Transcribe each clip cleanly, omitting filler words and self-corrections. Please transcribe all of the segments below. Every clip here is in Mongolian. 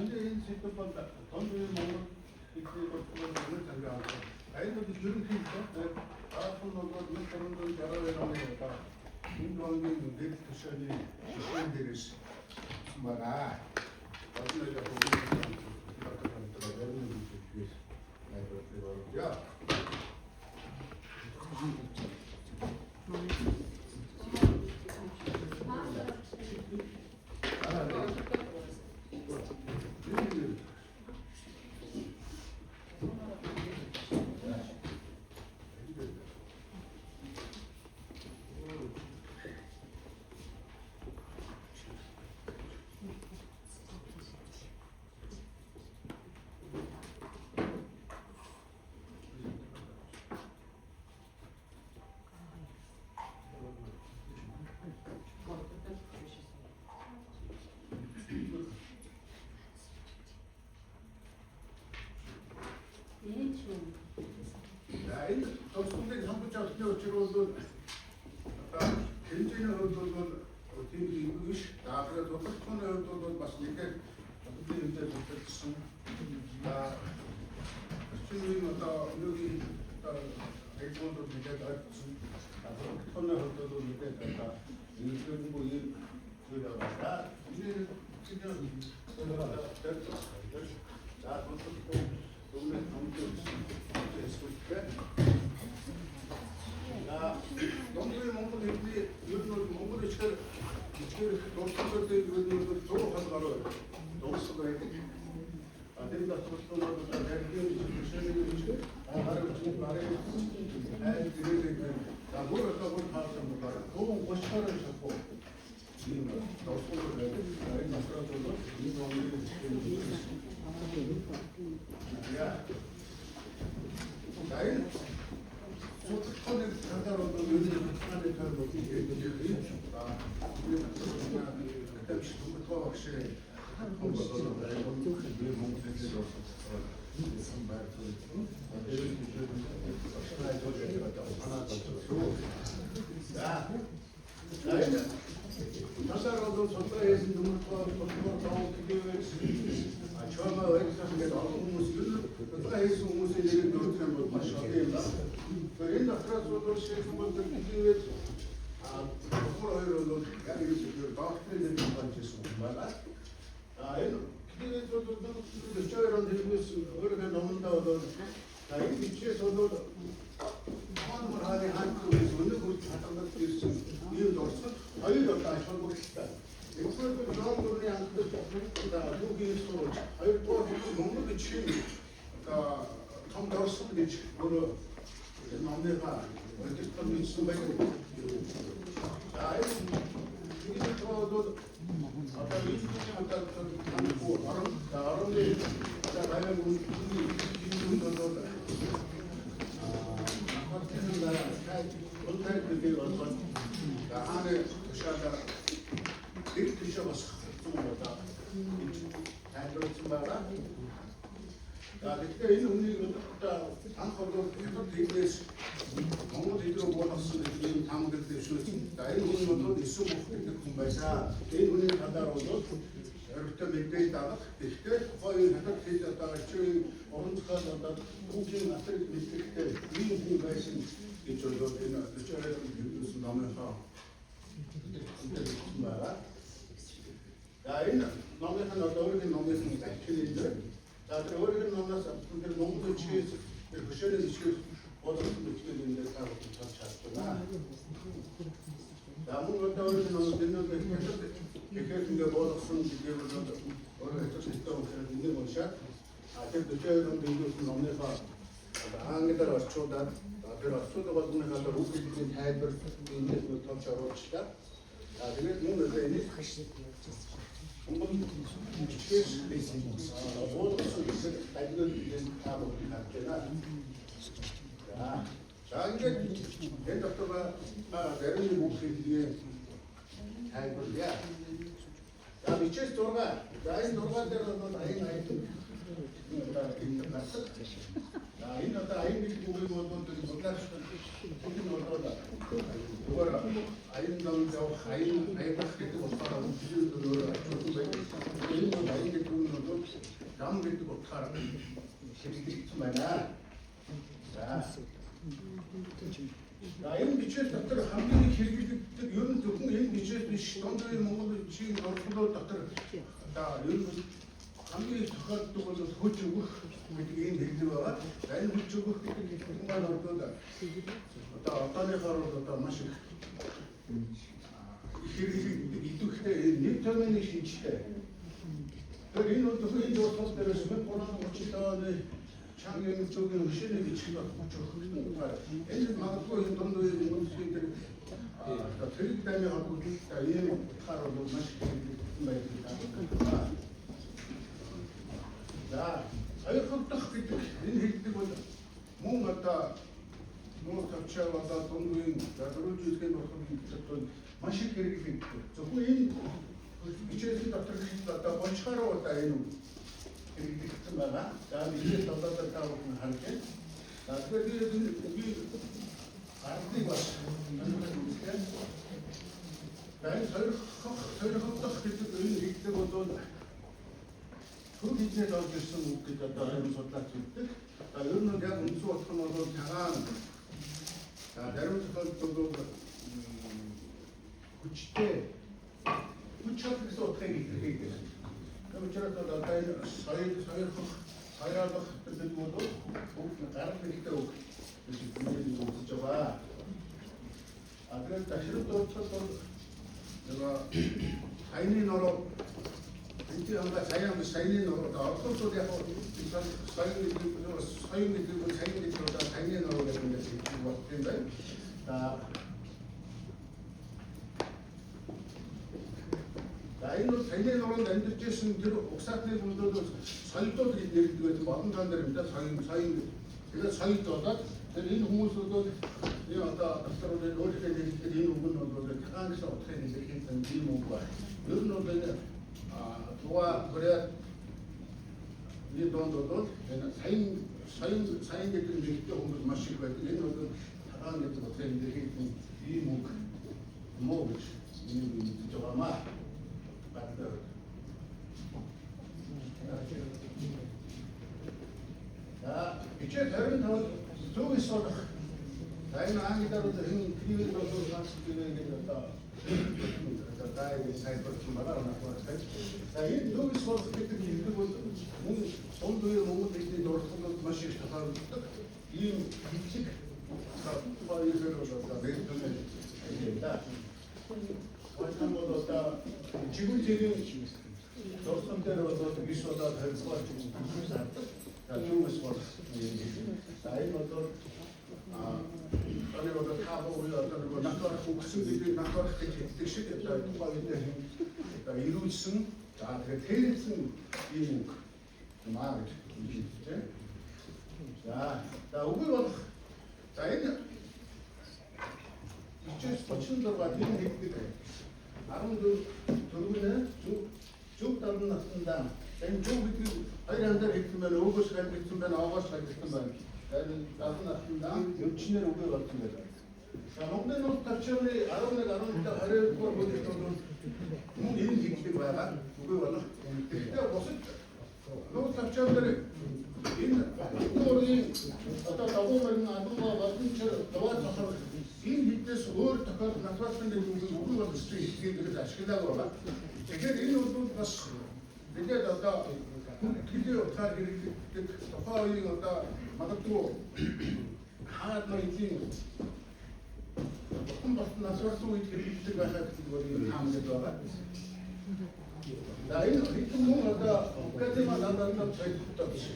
현재 энэ сэдэв бол дунд үеийн Монгол хэлний дурсгалын өмнө сангийн алба. Энэ бол ерөнхийдөө даатгал нь бол 1362 оны одоо энэ бангийн дэд тушааны жишээн дээрээс авсан байгаа. Одоо яг найруулгыг оруулъя. За, энэ тусгамыг сонгож авсны учир бол одоо хэмжээний хувьд бол тийм их биш. За, тэгэхээр тодорхойны хувьд бол бас нэлээд тодорхой хэмжээ тодорхойлсон. За, орчин үеийн одоо өнөөгийн одоо хэлбүүд бол нэлээд ойртсон. За, тодорхойны хувьд бол нэлээд одоо нийлүүлэнгүй ийм зүйл байгаа. За, энэ чинь за, тодорхой өмнө номтой эсвэл. За, дунд Монгол хэлний ер нь бол Монгол бичгээр дурсгалын ер нь бол 100 гаруй дурсгал байдаг. А тэр дурсгал нь бол тархины жишээний бичгээр, гар бичгээр, барын айл гэрээлэг. За, бүр одоо бүр таасан бол 130 гаруй шахуу ийм дурсгал байдаг. Энэ дотроос бол энэ Монголын бичгээр. Я. За, энэ судалгааны талаар бол ер нь судалгааны талаар бол юм. За, академик Төмөртгөө багшийн бол би Монгол хэлээр болсон байр суурь. Дээрээс нь багштай ажил санаа зовсон. За, энэ талаар бол судалгаа хийсэн Төмөртгөө судалгаа зов гэвээс ачаама байсан гэдэг олон хүмүүс ер нь судалгаа хийсэн хүмүүсийн нэрийг дурдах юм бол маш олон юм байна. Тэгэхээр энэ дотроос бол шийдсэн бол гэвээс Хөр хоёр бол яг энэ зүйл докторийн нэр болж ирсэн юм байна. А энэ гэвээс бол 42 онд хэлбэс өөрийнхөө номондоо бол за, энэ бичээс бол Монгол хааны хаан өнөг хүрч хадгалж ирсэн ийм дурсгал хоёр одоо ач холбогдолтой. Нэгдүгээр Жон дөрвийн анхдаж одоо түүхийн сурвалж, хоёрдугаар Монгол бичгийн одоо том дурсгал гэж өөрөө энэ номныхаа удирдах бичсэн байдаг. За, энэ нэгэн бол одоо энэ одоо таньхгүй орон, за, ороны одоо гавьяа үндэсний хэмжээнд бол унтай гэдэг болгоод хааны тушаалаар нэг тушаа босгосон удаа гэж тайлбарласан байгаа. За, тэгэхээр энэ хүнийг одоо анх бол хятад хэлнээс Монгол хэл рүү буулгасан гэдэг ийм таамаглал дэвшүүлсэн. За, энэ хүн бол Эсэн бүх гэдэг хүн байсан. Энэ хүний талаар бол өргөтөө мэдээлэл авах. Тэгэхдээ тухайн хятад хэл одоо орчин уран зохиол одоо түүхийн асрыг мэдлэгтэй ийм хүн байсан гэж бол энэ 42 онд хэвлүүлсэн номынхоо хэлсэн байгаа. За, энэ номынх нь одоо өөрийн номынх нь альчин дээр. За, тэр өөрийн номноос тэр Монгол бичгээс тэр хөшөөний бичгээс болгосон бичгийг энэ дээр та бүхэн харж чадж байна. За, мөн одоо өөрийн номонд энэ бол тэгэхээр ингээ болгосон гэдгийг бол өөрөө хятад хэлтэй учраас энийг уншаад, а тэр 42 онд хэвлүүлсэн номныхоо одоо англиар орчуулад, тэр орчуулга болгоныхоо одоо үг хэлний тайлбар эндээс нь товч оруулчлаа. За, тэгээд мөн одоо энийг Монгол бичгээс буулгасан гэдэг далигын энэ та бүхэн харж байна. За, ингээд энэ дотор зарим нэг үг хэлний тайлбарлая. За, бичээс 6. За, энэ 6 дээр бол аян аян одоо энэ гардаг. За, энэ одоо аян гэдэг үгийг бол судлаач энэ бол зүгээр аян зам явах, аян аялах гэдэг утгаараа үгээр өөр орчуулсан байдаг. Энэ бол аян гэдэг үг нь бол утгаар хэрэглэгдсэн байна. За. За, энэ бичвэр дотор хамгийн их хэрэглэгддэг, ер нь зөвхөн энэ бичвэр биш, дунд үеийн Монгол бичгийн дурсгалууд дотор одоо ер нь хамгийн их тохиолддог бол хүч өгөх гэдэг ийм хэллэг байгаа. За, энэ хүч өгөх гэдэг хэллэг маань бол одоо одооныхоор бол одоо маш их хэрэглэгддэг, идэвхтэй нэг томьёоны шинжтэй. Тэгэхээр энэ бол зөвхөн энэ дурсгал дээрээс 1337 оны Чангийн зүгийн хөшөөний бичиг бол хүч өгөх гэсэн утгаар энэ магадгүй энэ дунд үеийн Монгол бичгийн тэр одоо тэрэг дайны холбогдолтой ийм утгаар бол маш их хэрэглэгдсэн байдаг. За, сойрхогдох гэдэг энэ хэллэг бол мөн одоо нууц тавчаа одоо дунд үеийн дөрвөлж үсгийн дурсгалын дотор маш их хэрэглэгддэг. Зөвхөн энэ бичээсийн дотор гэхэд одоо 30 гаруй удаа энэ үг хэрэглэгдсэн байгаа. За, бичээс долоодоор та бүхэн харж байна. За, тэгэхээр энэ үгийн гарлыг бас сонирхол үзлээ. За, энэ сойрхогдох гэдэг энэ хэллэг бол төв хіднээс орж ирсэн үг гэж одоо зарим судлаач хэлдэг. За, ер нь яг үндсэн утга нь бол цагаан. За, зарим тохиолдолд бол хүчтэй, хүч чадал гэсэн утгыг илэрхийлдэг. Тэр учраас бол одоо энэ соёл, сойрхох, соёолох гэдэг бол бүгд нь гарал нэгтэй үг гэж бидний үзэж байгаа. А тэгээд ташрал дурдсал бол нөгөө саяны нуруу, энэ ханга саян биш, саяны нуруу. Оросууд яг соён гэдэг соён гэдэг нь саян гэдэг одоо саяны нуруу гэдэг юм шиг бодсон юм байна. За, энэ бол саяны нуруунд амьдарч ирсэн тэр угсаатны бүлдүүд соёлдууд гэж нэрлэдэг байсан. Олон тоон дээр юм да, соён соён. Тэгээд соёлд болоод тэр энэ хүмүүсүүд бол энэ одоо докторууд өөрийнхөө нэрлэдэг энэ үг нь бол цагаан гэсэн утгыг илэрхийлсэн ийм үг байна. Ер нь бол энэ Тува, Бурят энэ донд бол энэ саян соён саян гэдэг нэртэй хүмүүс маш их байдаг. Энэ бол цагаан гэдэг утгыг илэрхийлсэн ийм үг мó гэж энэ үг мэдэж байгаамаа. Батлаа. За, бичээд 25 зүг содох. За, энэ англиар бол хэн кривэл бол хас гэдэг одоо дайг сайдварсан байгаа надад. За, энэ зүг содох гэдэг хэллэг бол мөн дунд үеийн Монгол хэлний дурсгалууд маш их тохиолддог. Ийм хэллэг хоёроор бол одоо бэлтгэл юм да. Хоёрхан бол одоо чигүүл зэрэг дурсгал дээр бол бис болоод 20 дугаар чигүүл зардаг. За, зүгс бол юм. За, энэ бол одоо одоо та бүхэн одоо нөгөө натурах үгсэн гэдэг натурах гэж хэлдэг шиг одоо тухайн үед одоо эрүүлсэн, за, тэгэхээр тэрэлсэн ийм үг юм аа гэж хэлж байна. За, за, үгүй болох. За, энэ хичээс 36 энэ хэлдэг 14 дөрвөнө зүг зүг 70 наснда энэ зүг гэдэг хоёр янзаар хэлсэн байна. Өөгөөс хэлсэн байна, оогоос хэлсэн байна. Энэ 70 наснда өвчнөр үгүй болсон байна. За, Монголын нууц тавчааны 11 12 22 дугаар бүлэгт бол мөн энэ хэллэг байгаа. Үгүй болох. Тэгэхдээ бусад нууц тавчаан дээр энэ Батлуурын одоо давуу морин адууга болон чир даваа цохор энэ хэдээс өөр тохиолдолд натуралсан гэдэг үг үгүй болох гэсэн хэллэгийг ашиглаагүй байгаа. Тэгэхээр энэ бол бас тэгээд одоо сэтгэлийн утгаар хэрэглэгддэг, тухайн үеийн одоо магадгүй хаад ноёлын бурхан болсон насварсан үед хэрэглэгддэг байхаа гэдэг бол энэ таамаглал байгаа. За, энэ хэдэн мөн одоо Укатима дандаа соёлтой биш.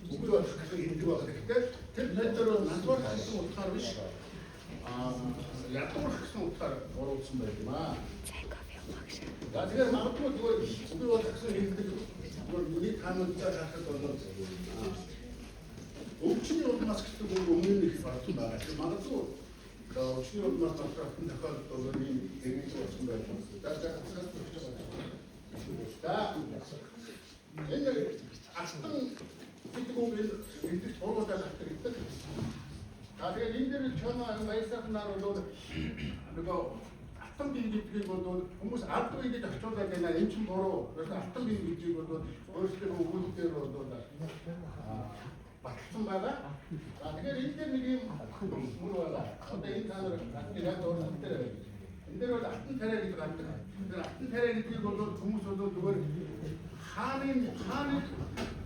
Үгүй болох гэсэн хэлдэг байх. Гэхдээ тэр талаар бол насварх гэсэн утгаар биш. Аа, ядуурах гэсэн утгаар оруулсан байх юм аа. За, тэгэхээр магадгүй зүгээр үгүй болох гэсэн хэлдэг зүгээр миний таамаглалаар харахад бол өвчний улмаас гэсэн үг өмнө нь их орсон байгаа. Тэр магадгүй одоо өвчний улмаас доторх тохиолдолд бол ийм хэрэглэж болсон байх юм. За, за, за, энэ алтан гэдэг үг энэ хэлдэг тургуулаа гардаг. За, тэгээд энэ дээр чоноо баясах нар бол нөгөө Алтан бие гэдгийг бол хүмүүс алд бие гэж орчуулаад байна. Энэ чинь буруу. Ерөөсөө алтан бие гэдгийг бол өөрсдөө өгүүлбэр бол баталсан байгаа. За, тэгэхээр энэ дээр нэг юм мөр байгаа. Одоо энэ та нар яг дурсан дээр байна. Энэ дээр бол алтан тариа гэж гардаг. Тэгэхээр алтан тариа гэдгийг бол хүмүүс бол зүгээр хааны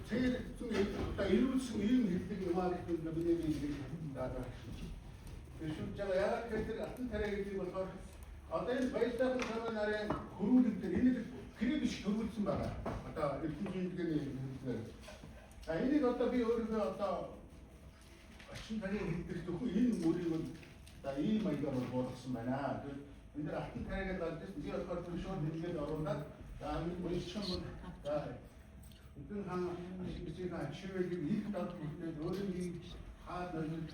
цэгцэн одоо эрүүлсэн ийм хэлдэг юм аа гэх юм миний нэг дараа. Бишүүж байгаа. Яагаад гэхээр тэр алтан тариа гэдгийг болохоор одоо энэ Баялтайхан цорын нарын хөрвүүлэг дээр энийг хэрэг биш хөрвүүлсэн байгаа. Одоо эрдэм жинлэгэний хөрвүүлснээр. За, энийг одоо би өөрийгөө одоо орчин цагийн хэлдэх зөвхөн энэ мөрийг бол за ийм маягаар бол буулгасан байна. Тэгэхээр энэ дээр алтан тариа гэдээ гарч ирсэн. Би болохоор тэр шууд хэлгээд оруулаад, за, энэ унших юм бол, за, эзэн хаан бичгийн ачивэлийг их дад бүтээд өөрийн хаад нөлөөлт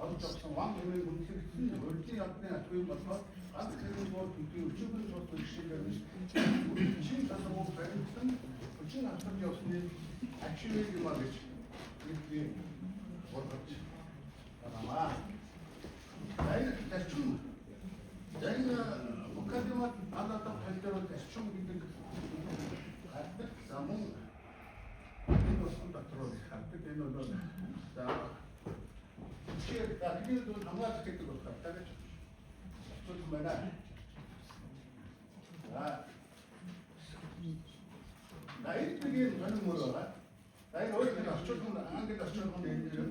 олж авсан ван хэмээн үнэлэгдсэн урьдын албаны ачвын болохоор ганц хэрэг бол төдий өчигдөр цус бэрхшээлээр биш чин тасруу баримтлан хүчин авсарч явсны ачивэл юм а гэж би болгож байгаа. Энэ зарчим, энэ Букадимат алаадах тал дээр бол зарчим гэдэг гардаг. За, мөн энэ болсон дотор бол хардаг. Энэ бол за жишээ дахины бол хамгаалах гэдэг утгаар гэж орчуулсан байна. За, энэ нэг юм сонин мөр байгаа. За, энэ өөр нэг орчуулсан, англи орчуулсан энэ юм.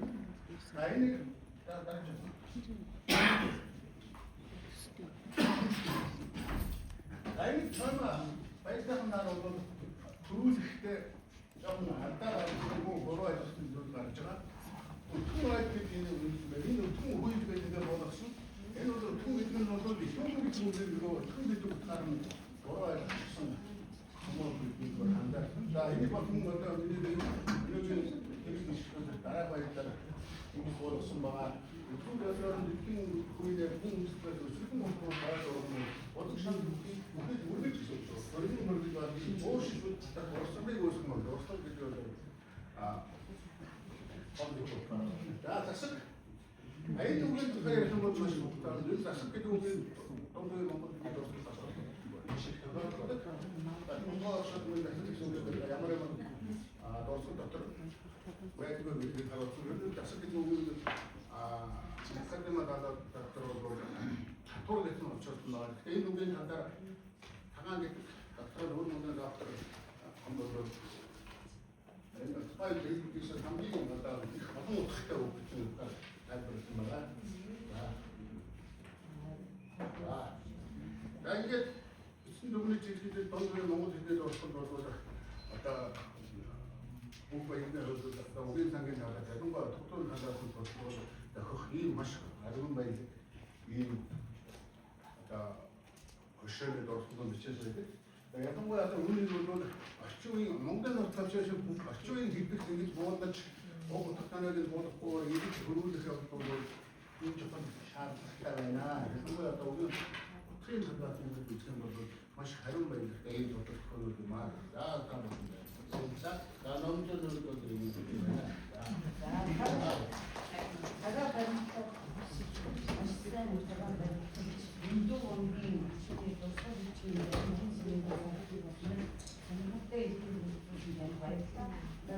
За, энийг дарж. За, энэ чойма баялтайхан нар бол төрүүлэхдээ жоохон алдаа гарсан юм уу, буруу ажилласан зүйл гарч байгаа. Өтгөн айд гэдэг энэ үйл байна. Энэ өтгөн үйл гэдэг болгосон. Энэ бол өтгөн гэдэг нь бол ихэнх гэдэг үгээр нөгөө өтгөн гэдэг утгаар нь буруу ажилласан хүмүүс биднийг бол хандарсан. За, энийг бол хүн одоо миний өнөөгийн текст уншихад дараа баялаар ингэж болгосон байгаа. Өтгөн байдлаар нь эдгээр үеэр хүн хүмүүсээр өсгөн хүмүүс байр ургамал бодог шан бүхий бүхий үргэлж гэсэн үг. Өргөн мөргөж бол өөршилбэл дотор урсгалыг үүсгэн бол урсгал гэдэг бол За, засаг. Энэ үгийн тухай ярих юм бол маш утгатай. Энэ засаг гэдэг үгийн дунд үеийн Монгол хэлний дурсгал бас маш их тохиолддог. Монгол оршид мөн засаг гэсэн үг ямар ямар дурсгал дотор байдгүй гэдгийг харуулсан. Ер нь засаг гэдэг үгийн академи далаад дотор бол татвар гэсэн учирсан байгаа. Гэхдээ энэ үгийн талаар тагаан гэдэг доктор өр мөнгөний доктор бол энэ тухайн хэлбэрээс хамгийн одоо их олон утгатай үг гэж тайлбарласан байгаа. За, ингээд эцсийн дүгнэж хэлэхэд дунд үеийн Монгол хэлний дурсгал бол одоо бүх баярны хувьд одоо үгийн сангийн талаар, ялангуяа тогтворын талаас нь бол дохих ийм маш ариун баялаг ийм одоо хөшөөний дурсгал бичээс байдаг. Ялангуяа одоо үүнийг бол орчин үеийн Монголын нууц тавшаа шиг бүх орчин үеийн хэлбэрт ингэж буулгаж, уг утгааныг нь буулгахгүйгээр ингэж хөрвүүлэх явдал бол энэ чухал шаардлагатай байна. Ялангуяа одоо үгийн утгын талаас нь ингэж үзэх юм бол маш хариун баялагтай ийм тодорхойлол юм аа. За, та бүхэнд баярлалаа. За, номжол бол юм байна. За, цагаа баримтлах маш сайн цагаан баримтлах Өндөг өнгийн орчны тусгай бичгийн баримтын сүмийн болсон сонирхолтой илтгэл үзүүлсэн танд баярлалаа. За.